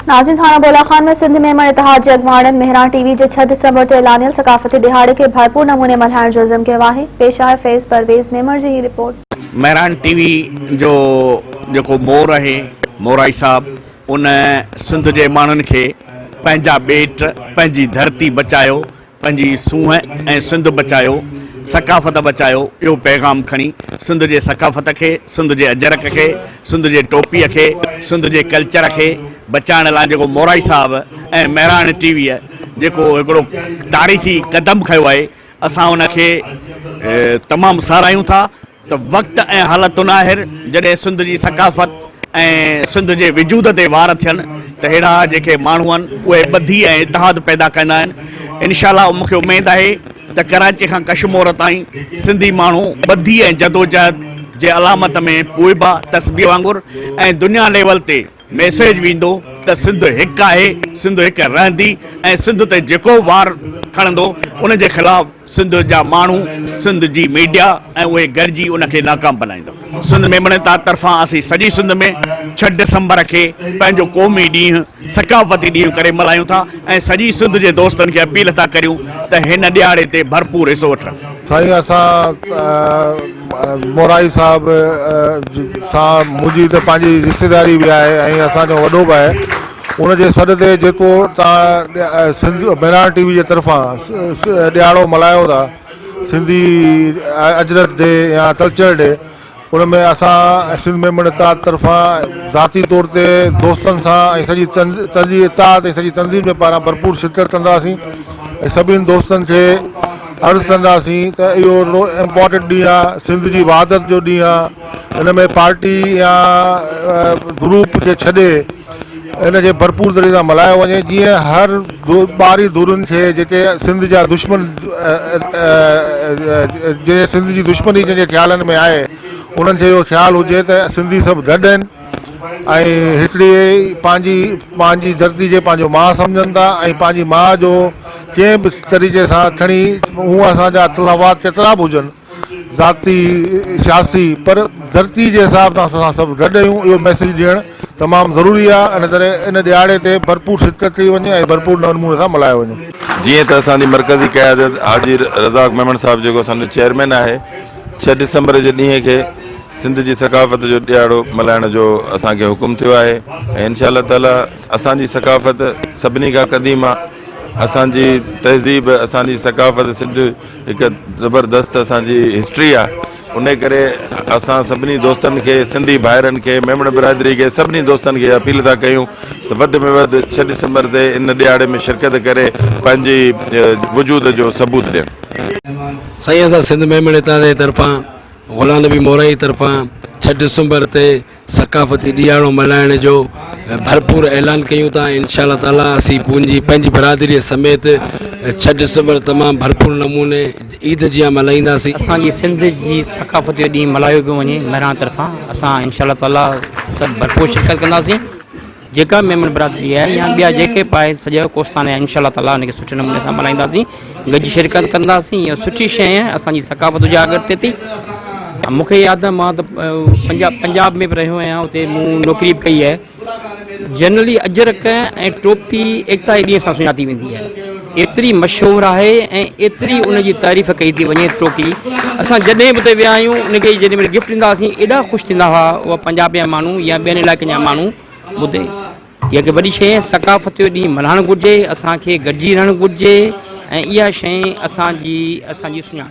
ناظرين ٿاڻا بولا خان ۾ سنڌ ميمڻ اتحاد جي اڳواڻن مهراڻ ٽي وي جي ڇهه ڊسمبر تي اعلانيل ثقافتي ڏهاڙي کي ڀرپور نموني ملهائڻ جو عزم ڪيو آهي. پيش آهي فيض پرويز ميمڻ جي هي رپورٽ. مهراڻ ٽي وي جو جيڪو مور آهي مورائي صاحب ان سنڌ جي ماڻهن کي پنهنجا ٻيٽ پنهنجي ڌرتي بچايو پنهنجي سونهن ۽ سنڌ بچايو، ثقافت بچايو اهو پيغام کڻي سنڌ جي ثقافت کي، سنڌ جي اجرڪ کي، سنڌ جي ٽوپيء کي، سنڌ جي ڪلچر کي بچائڻ لاء جيڪو مورائي صاحب ۽ مهراڻ ٽي ويء جيڪو هڪڙو تاريخي قدم کنيو آهي اسان ان کي تمام ساراهيون ٿا. ته وقت ۽ حالتن آهر جڏهن سنڌ جي ثقافت ۽ سنڌ جي وجود تي وار ٿين ته ههڙا جيڪي ماڻهو آهن اهي ٻڌي ۽ اتحاد پيدا ڪندا آهن انشاء الله مون کي اميد آهي ته ڪراچي کان ڪشمور تائين سنڌي ماڻهو ٻڌي ۽ جدوجهد جي علامت ۾ پوئبا تسبيح وانگر ۽ دنيا ليول تي ميسيج ويندو ته سنڌ هڪ آهي، سنڌ هڪ رهندي ۽ سنڌ تي جيڪو وار کڻندو ان جي خلاف سنڌ جا ماڻهو، سنڌ جي ميڊيا ۽ اهي گڏجي ان کي ناڪام بنائيندا. سنڌ ميمڻ اتحاد طرفان اسين سڄي سنڌ ۾ ڇهه ڊسمبر کي پنهنجو قومي ڏينهن، ثقافتي ڏينهن ڪري ملهايون ٿا ۽ سڄي سنڌ جي دوستن کي اپيل ٿا ڪريون ته هن ڏهاڙي تي ڀرپور حصو وٺن. سائين اسان مورائي صاحب سان منهنجي ته پنهنجي رشتيداري به آهي ۽ اسان جو وڏو به آهي ان جي سڏ تي جيڪو تان سنڌ مهراڻ ٽي وي جي طرفان ڏهاڙو ملهايو ٿا سنڌي اجرڪ ڊي يا ڪلچر ڊي ان ۾ اسان سنڌ ميمڻ اتحاد طرفان ذاتي طور تي دوستن سان ۽ سڄي سڄي اتحاد ۽ سڄي تنظيم جي پاران ڀرپور شرڪت ڪنداسين ۽ سڀني دوستن کي عرض ڪنداسين ته اهو هڪڙو امپارٽنٽ ڏينهن آهي سنڌ جي وحدت جو ڏينهن آهي ان ۾ پارٽي يا گروپ کي ڇڏي ان کي ڀرپور طريقي سان ملهايو وڃي جيئن هر ٻاهرين ڌرين کي جيڪي سنڌ جا دشمن جي سنڌ جي دشمني جنهن جي خيالن ۾ آهي انهن کي اهو خيال هجي ته سنڌي سڀ گڏ آهن ۽ هڪڙي پنهنجي پنهنجي ڌرتي کي پنهنجو مان سمجهن ٿا ۽ پنهنجي ماء جو ڪنهن به طريقي سان کڻي هونء اسان جا اختلافات ڪيترا به هجن ذاتي سياسي پر ڌرتي جي حساب سان اسان سڀ گڏ آهيون اهو ميسيج ڏيڻ تمام ضروري آهي ان ڪري ان ڏهاڙي تي ڀرپور شرڪت ڪئي وڃي ۽ ڀرپور نموني سان ملهايو وڃي. جيئن ته اسان جي مرڪزي قيادت حاجي رزاق ميمڻ صاحب جيڪو اسان جو چيئرمين آهي ڇهه ڊسمبر جي ڏينهن کي سنڌ جي ثقافت جو ڏهاڙو ملهائڻ جو اسان کي حڪم ٿيو آهي ۽ انشاء الله تعالي اسان جي ثقافت سڀني کان قديم آهي اسان جي تهذيب اسان جي ثقافت سنڌ هڪ زبردست اسان جي هسٽري آهي ان ڪري اسان سڀني دوستن کي سنڌي ڀائرن کي ميمڻ برادري کي سڀني دوستن کي اپيل ٿا ڪيون ته وڌ ۾ وڌ ڇهه ڊسمبر تي ان ڏهاڙي ۾ شرڪت ڪري پنهنجي وجود جو ثبوت ڏين. سائين اسان سنڌ ميمڻ اتحاد جي طرفان غلام نبي مورائي طرفان ڇهه ڊسمبر تي ثقافتي ڏيهاڙو ملهائڻ جو ڀرپور اعلان ڪيون ٿا انشاء الله تعالي اسين پنهنجي پنهنجي برادري سميت ڇهه ڊسمبر تمام ڀرپور نموني عيد جيان ملهائينداسين. اسان جي سنڌ جي ثقافت جو ڏينهن ملهايو پيو وڃي مهراڻ طرفان اسان انشاء الله تعالي سڀ ڀرپور شرڪت ڪنداسين. جيڪا ميمڻ برادري آهي يا ٻيا جيڪي به آهي سڄو ڪوستان آهي انشاء الله تعالي ان کي سٺي نموني سان ملهائينداسين گڏجي شرڪت ڪنداسين اها سٺي شيء آهي اسان جي ثقافت اجاگر ٿئي ٿي مون کي ياد آهي مان ته پنجاب پنجاب ۾ به رهيو آهيان اتي مون نوڪري به ڪئي آهي جنرلي اجرڪ ۽ ٽوپي ايڪتا جي ڏينهن سان سڃاتي ويندي آهي ايتري مشهور آهي ۽ ايتري ان جي تعريف ڪئي ٿي وڃي ٽوپي اسان جڏهن به اتي ويا آهيون ان کي جيڏي مهل گفٽ ڏيندا هئاسين ايڏا خوش ٿيندا هئا اها پنجاب جا ماڻهو يا ٻين علائقن جا ماڻهو ٻڌي اها هڪ وڏي شيء آهي ثقافت جو ڏينهن ملهائڻ گهرجي اسان کي گڏجي رهڻ گهرجي ۽ اها شيء اسان جي اسان جي سڃاڻپ.